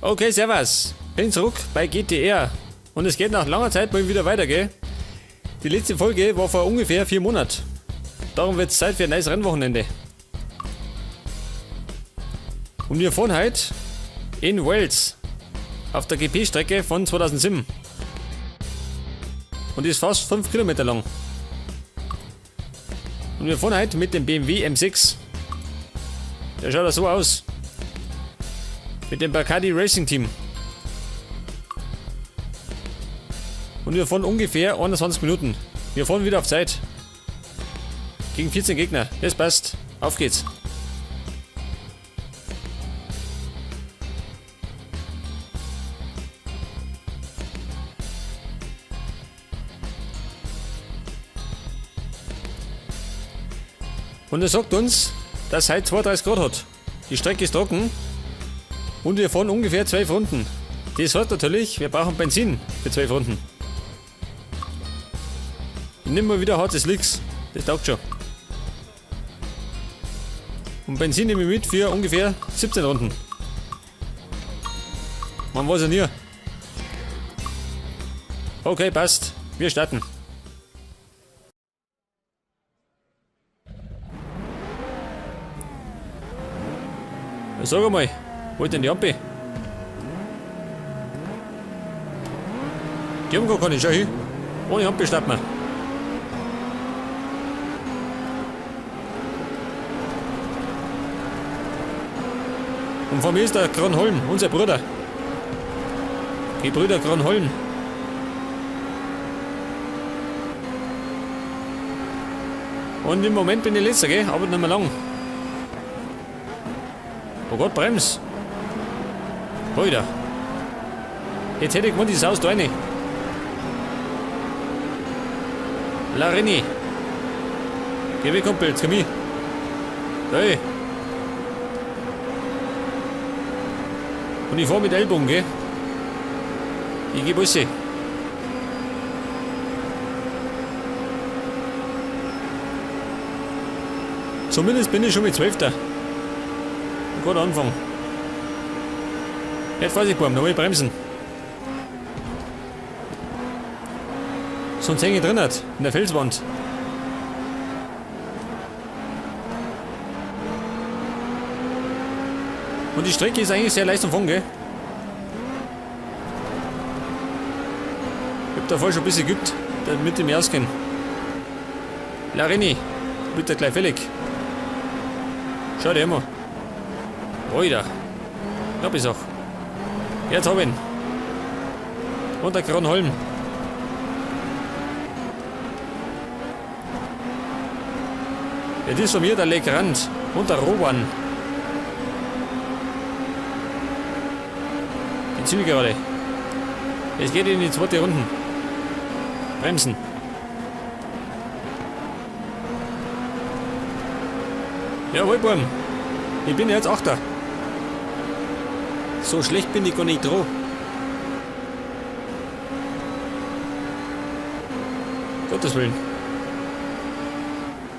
Okay, servus. Bin zurück bei GTR. Und es geht nach langer Zeit mal wieder weiter, gell? Die letzte Folge war vor ungefähr 4 Monaten. Darum wird's Zeit für ein neues Rennwochenende. Und wir fahren heute in Wales auf der GP-Strecke von 2007. Und die ist fast 5 Kilometer lang. Und wir fahren heute mit dem BMW M6. Der schaut da so aus. Mit dem Bacardi Racing Team. Und wir fahren ungefähr 21 Minuten. Wir fahren wieder auf Zeit. Gegen 14 Gegner. Das passt. Auf geht's. Und er sagt uns, dass es heute 32 Grad hat. Die Strecke ist trocken. Und wir fahren ungefähr 12 Runden. Das heißt natürlich, wir brauchen Benzin für 12 Runden. Ich nehme mal wieder hartes Licks. Das taugt schon. Und Benzin nehme ich mit für ungefähr 17 Runden. Man weiß ja nie. Okay, passt. Wir starten. Sag mal, wo ist denn die Ampel? Die haben gar keine, schau hin. Ohne Ampel starten wir. Und vor mir ist der Kronholm, unser Bruder. Die Brüder Kronholm. Und im Moment bin ich letzter, gell? Aber nicht mehr lang. Oh Gott, brems! Alter! Jetzt hätte ich gewonnen, dieses Haus da rein. Larini! Geh weg, Kumpel, jetzt komm ich! Hey! Und ich fahr mit Ellbogen, gell? Ich geb alles. Zumindest bin ich schon mit 12. Guter Anfang. Jetzt weiß ich, Burm, da muss ich bremsen. Sonst hänge ich drin, in der Felswand. Und die Strecke ist eigentlich sehr leicht zum Fahren, gell? Ich hab da vorher schon ein bisschen geübt, damit ich mich auskenne. Larini, bitte gleich fällig. Schau dir immer. Alter. Hab ich's auch. Jetzt hab ich ihn. Und der Kronholm. Jetzt ist von mir der Legrand und der Rowan. Die Zielgerade. Es geht in die zweite Runde. Bremsen. Jawohl, Burm. Ich bin jetzt Achter. So schlecht bin ich gar nicht dran. Gottes Willen.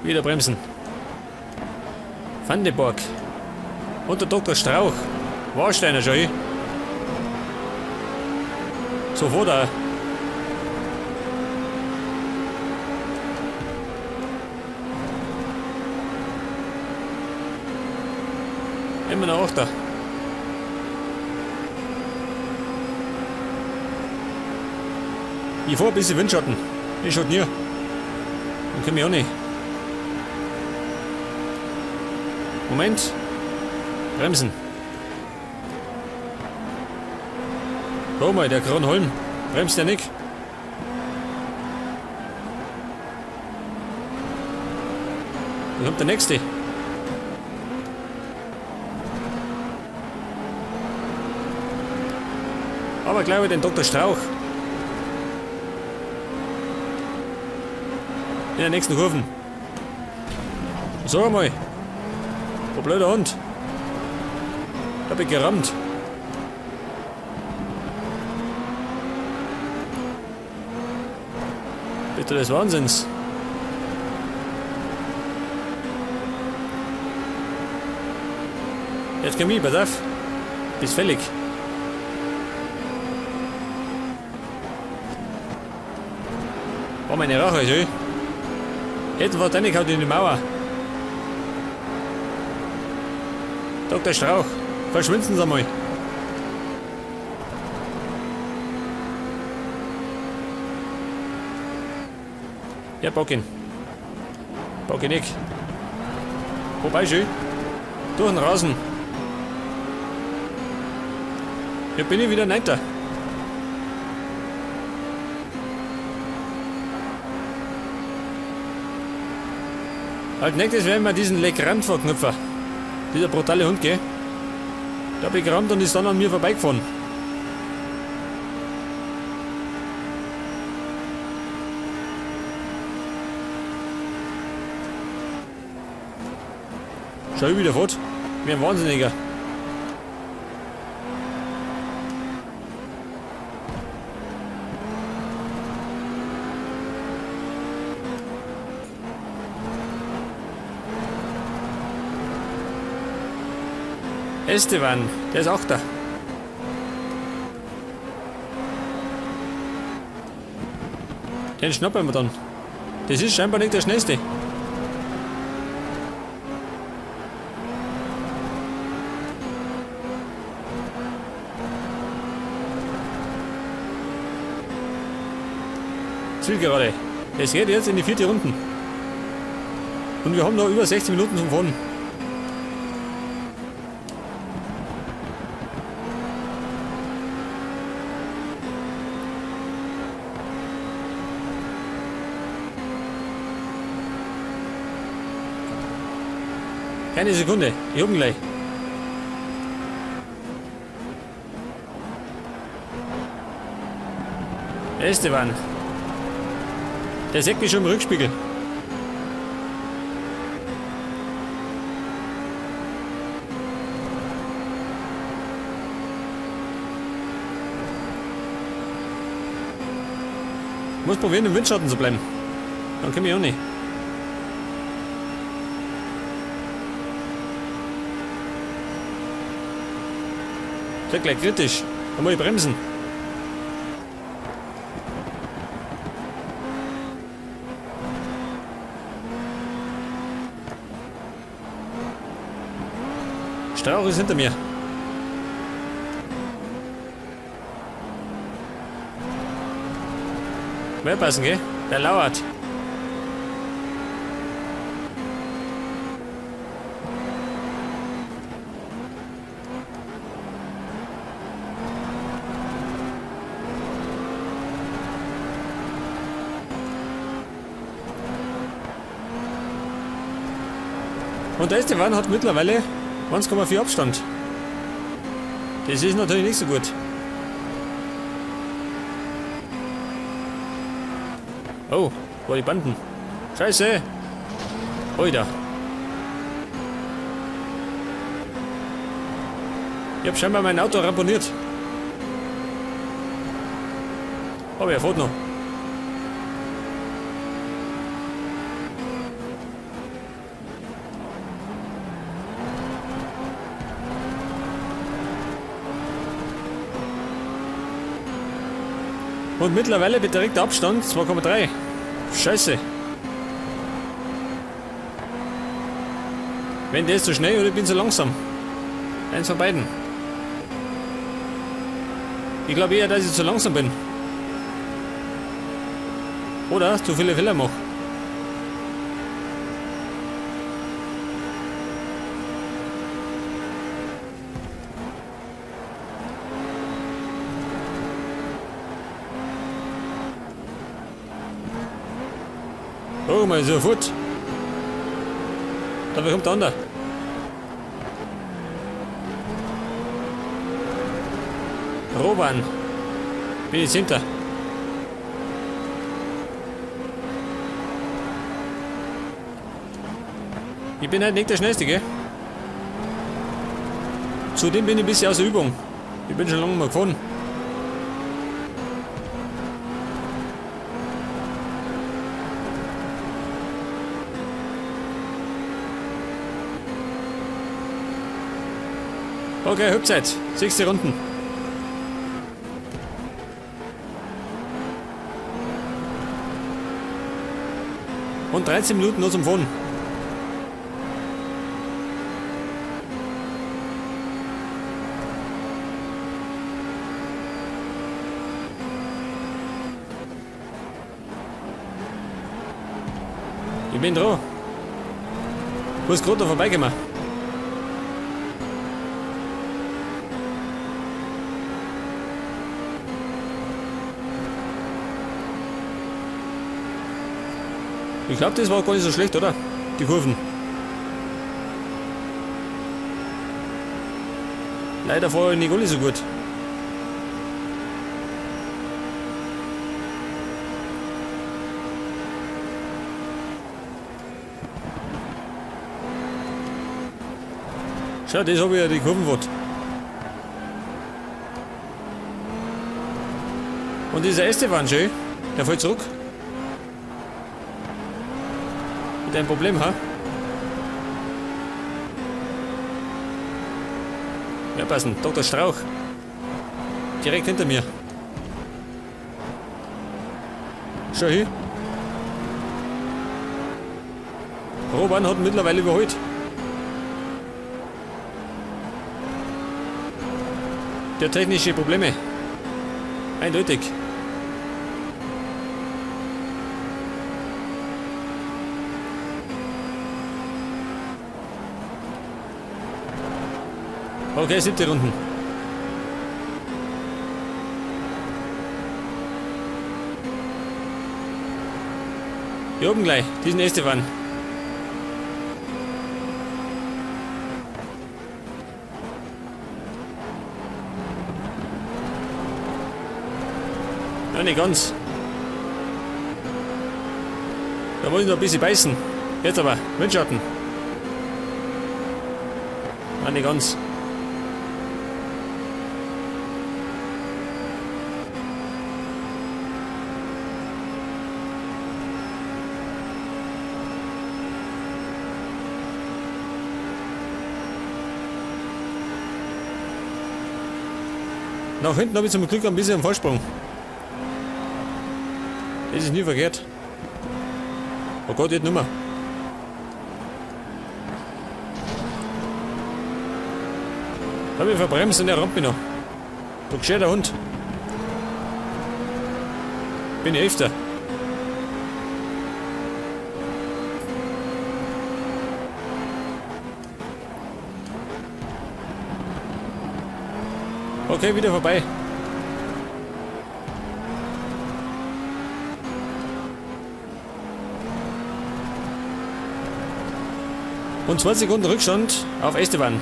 Wieder bremsen. Vandeborg. Und der Doktor Strauch. Warsteiner schon. Sofort auch. Immer noch Achter. Ich fahr ein bisschen Windschatten. Ich schaut nie. Dann komm ich auch nicht. Moment. Bremsen. Schau mal, der Kronholm. Bremst der nicht? Dann kommt der nächste. Aber glaube ich den Doktor Strauch. In der nächsten Kurve. Sag mal. Du blöder Hund. Da hab ich gerammt. Bitte des Wahnsinns. Jetzt komm ich, pass auf. Bist fällig. War meine Rache, schön. Hätten wir reingehauen in die Mauer. Dr. Strauch, verschwinden Sie mal. Ja, pack ihn. Pack ihn nicht. Wobei schön. Durch den Rasen. Ja, bin ich wieder Neunter. Als nächstes werden wir diesen Legrand verknüpfen. Dieser brutale Hund, gell? Da hab ich gerammt und ist dann an mir vorbeigefahren. Schau ich wieder fort. Wie ein Wahnsinniger. Esteban, der ist auch da. Den schnappen wir dann. Das ist scheinbar nicht der schnellste. Zielgerade. Es geht jetzt in die vierte Runde. Und wir haben noch über 60 Minuten zum Fahren. Keine Sekunde, ich hab ihn gleich. Esteban. Der sieht mich schon im Rückspiegel. Muss probieren, im Windschatten zu bleiben. Dann komm ich auch nicht. Das wird gleich kritisch. Da muss ich bremsen. Strauch ist hinter mir. Mehr passen, gell? Der lauert. Und der Esteban hat mittlerweile 1,4 Abstand. Das ist natürlich nicht so gut. Oh, wo die Banden? Scheiße! Oida. Ich hab scheinbar mein Auto ramponiert. Aber er fährt noch. Und mittlerweile beträgt der Abstand 2,3. Scheiße. Wenn der ist zu schnell oder ich bin zu langsam. Eins von beiden. Ich glaube eher, dass ich zu langsam bin. Oder zu viele Fehler mache. Oh, mal so fort. Da kommt der andere. Roban. Bin ich hinter. Ich bin halt nicht der Schnellste, gell? Zudem bin ich ein bisschen außer Übung. Ich bin schon lange mal gefahren. Okay, Halbzeit. 6 Runden. Und 13 Minuten nur zum Fahren. Ich bin dran. Muss gerade noch vorbeikommen. Ich glaube, das war gar nicht so schlecht, oder? Die Kurven. Leider fahre ich nicht alle so gut. Schau, das habe ich ja die Kurvenfahrt. Und dieser Esteban schön, der fällt zurück. Mit einem Problem, ha? Ja, passen. Dr. Strauch. Direkt hinter mir. Schau hin. Roman hat ihn mittlerweile überholt. Der technische Probleme. Eindeutig. Okay, siebte Runden. Hier oben gleich, diesen Esteban. Ja, nicht ganz. Da muss ich noch ein bisschen beißen. Jetzt aber, Windschatten. Nein, nicht ganz. Nach hinten habe ich zum Glück ein bisschen einen Vorsprung. Das ist nie verkehrt. Oh Gott, jetzt nimmer. Da hab ich verbremst und er rammt mich noch. Du gescheiter Hund. Bin Elfter. Okay, wieder vorbei. Und 2 Sekunden Rückstand auf Esteban.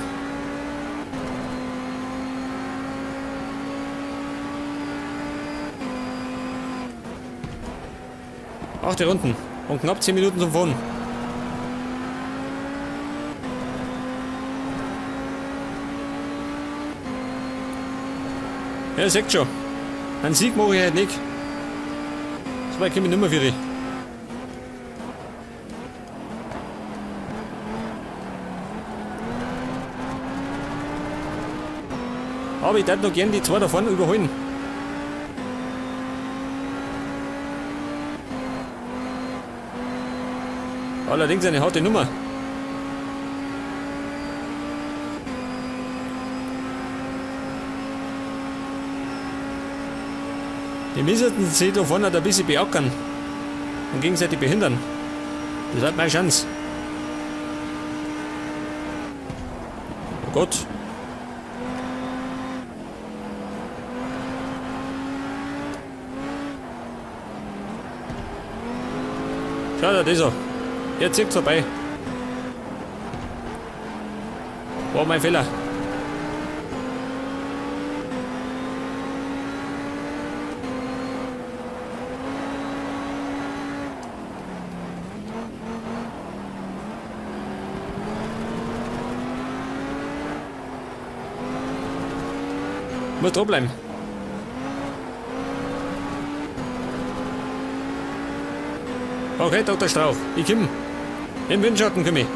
8 Runden und knapp 10 Minuten zum Fahren. Ja, ihr seht schon. Einen Sieg mache ich heute nicht. So weit komme ich nicht mehr für dich. Aber ich darf noch gern die zwei da vorne überholen. Allerdings eine harte Nummer. Die müssten sich da vorne ein bisschen beackern und gegenseitig behindern. Das hat meine Chance. Oh Gott. Schau dir das an. Er zieht vorbei. War mein Fehler. Muss dranbleiben. Okay, Doktor Strauch, ich komm. Im Windschatten komm ich.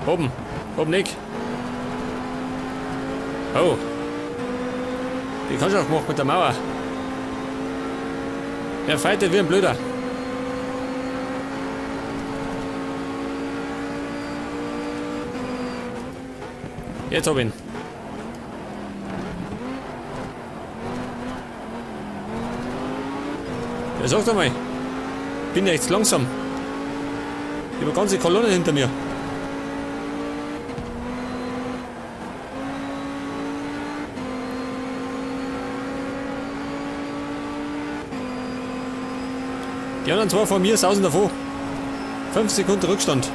Oben. Oben nicht. Oh. Die kannst du auch gemacht mit der Mauer. Er fightet wie ein Blöder. Jetzt hab ich ihn. Ja, sag doch mal. Bin ja echt langsam. Ich hab eine ganze Kolonne hinter mir. Die anderen zwei vor mir sausen davon. 5 Sekunden Rückstand.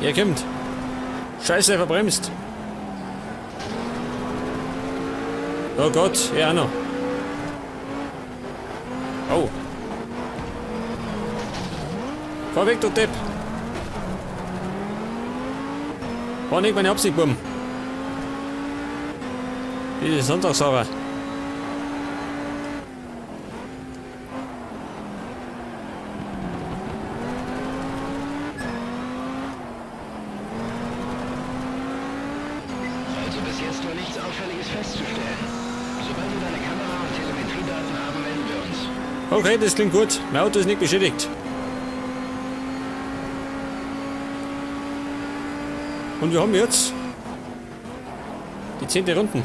Er kommt. Scheiße, er verbremst. Oh Gott, er auch noch. Oh. Fahr weg, du Depp. War nicht meine Absicht, Buben. Diese Sonntagssauer. Also bis jetzt war nichts Auffälliges festzustellen. Sobald wir deine Kamera und Telemetriedaten haben, melden wir uns. Okay, das klingt gut. Mein Auto ist nicht beschädigt. Und wir haben jetzt die 10. Runden.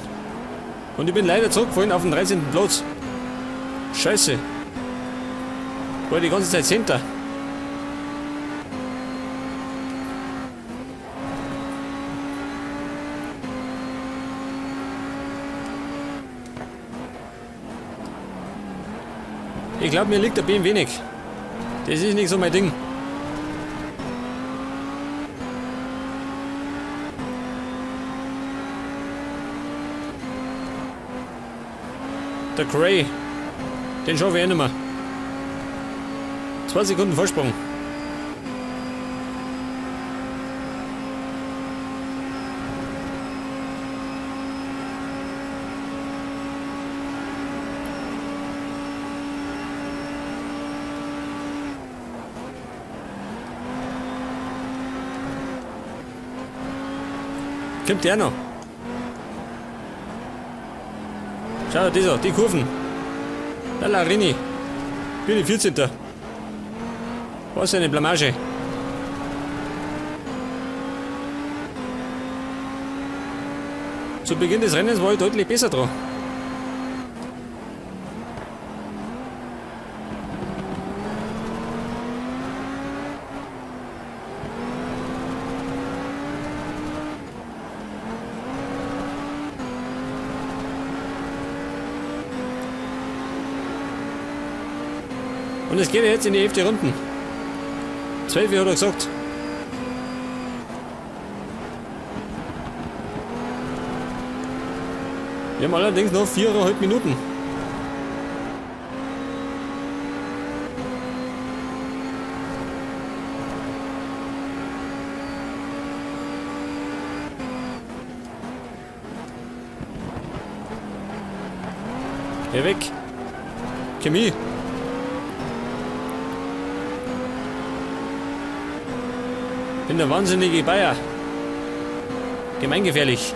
Und ich bin leider zurückgefallen auf den 13. Platz. Scheiße. War die ganze Zeit 10. Ich glaub, mir liegt der BMW nicht. Das ist nicht so mein Ding. Der Cray, den schaffe ich eh nicht mehr. 2 Sekunden Vorsprung. Kommt der noch? Schau, dieser, die Kurven. Der Larini. Bin ich 14. Was eine Blamage. Zu Beginn des Rennens war ich deutlich besser dran. Und es geht ja jetzt in die 11. Runden. 12 hat er gesagt. Wir haben allerdings noch viereinhalb Minuten. Geh weg. Chemie. Bin der wahnsinnige Bayer. Gemeingefährlich.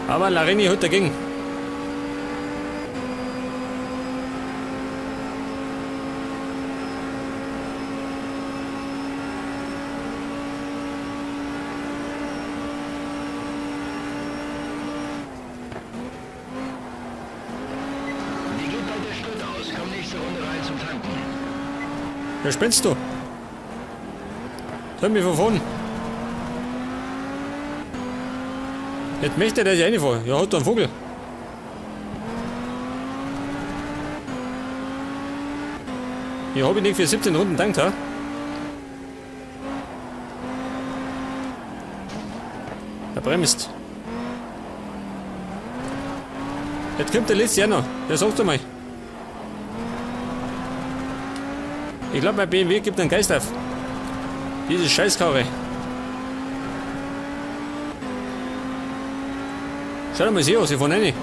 Aber Larini hat dagegen. Dir geht bald der Sprit aus. Komm nächste Runde rein zum Tanken. Ja, spinnst du? Soll mich von vorn. Jetzt möchte der sich reinfahren. Ja, hat da einen Vogel. Ja, hab ich nicht für 17 Runden gedankt, ha? Er bremst. Jetzt kommt der letzte auch noch. Ja, sagst du mal. Ich glaub, mein BMW gibt einen Geist auf. Diese Scheißkarre. Schau dir mal sie aus, ich fahr rein.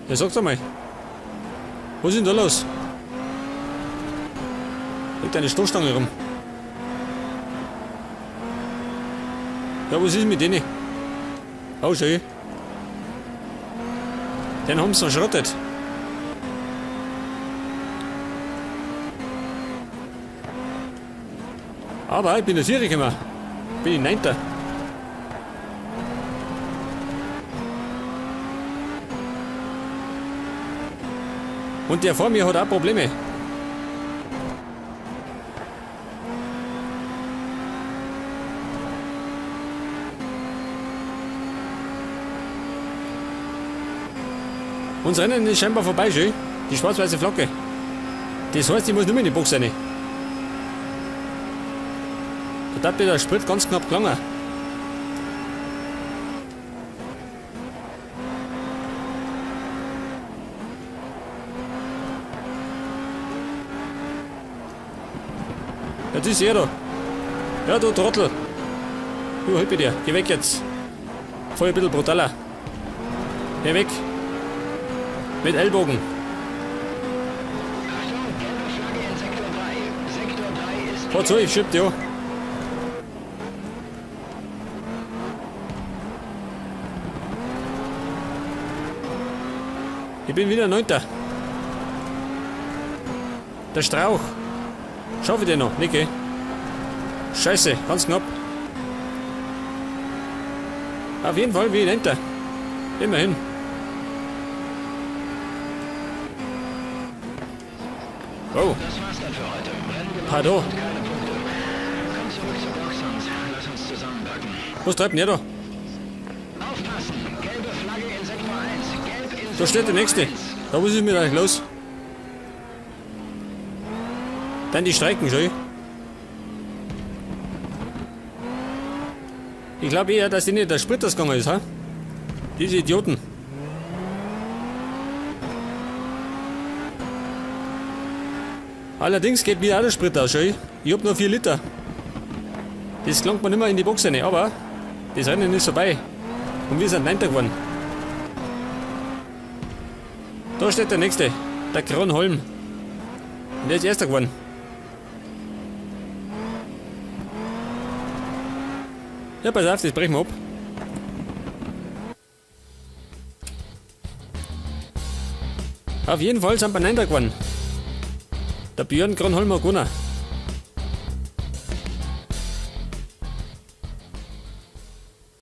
Ja, sag's einmal. Was ist denn da los? Liegt eine Stoßstange rum. Ja, was ist mit denen? Oh, schön. Den haben sie verschrottet. Aber ich bin der Vierer gekommen. Bin ich Neunter. Und der vor mir hat auch Probleme. Unser Rennen ist scheinbar vorbei, schön. Die schwarz-weiße Flagge. Das heißt, ich muss nicht mehr in die Box rein. Da hat mir der Sprit ganz knapp gelangen. Jetzt ist er da. Ja, du Trottel. Du, halt bei dir. Geh weg jetzt. Voll ein bisschen brutaler. Geh weg. Mit Ellbogen. Achtung, gelbe Flagge in Sektor 3. Sektor 3 ist Fahr zu, ich schieb dich an. Ich bin wieder Neunter. Der Strauch. Schaffe ich den noch? Nicht, gell? Scheiße, ganz knapp. Auf jeden Fall bin ich Neunter. Immerhin. Oh, Das war's dann für heute. Rennen gelaufen Pardon. und keine Punkte. Komm zurück zur Box und lass uns zusammenpacken. Was treibt denn der da? Aufpassen! Gelbe Flagge in Sektor 1. Gelb in Da steht der Sektor Nächste. 1. Da, was ist mit euch los? Dann die streiken schon. Ich glaube eher, dass ihnen der Sprit ausgegangen ist, ha? Diese Idioten. Allerdings geht mir auch der Sprit aus, schau. Ich hab nur 4 Liter. Das gelangt man nicht mehr in die Box rein, aber das Rennen ist vorbei. Und wir sind Neunter geworden. Da steht der Nächste, der Kronholm. Und der ist Erster geworden. Ja, pass auf, das brechen wir ab. Auf jeden Fall sind wir Neunter geworden. Der Björn Kronholm hat gewonnen.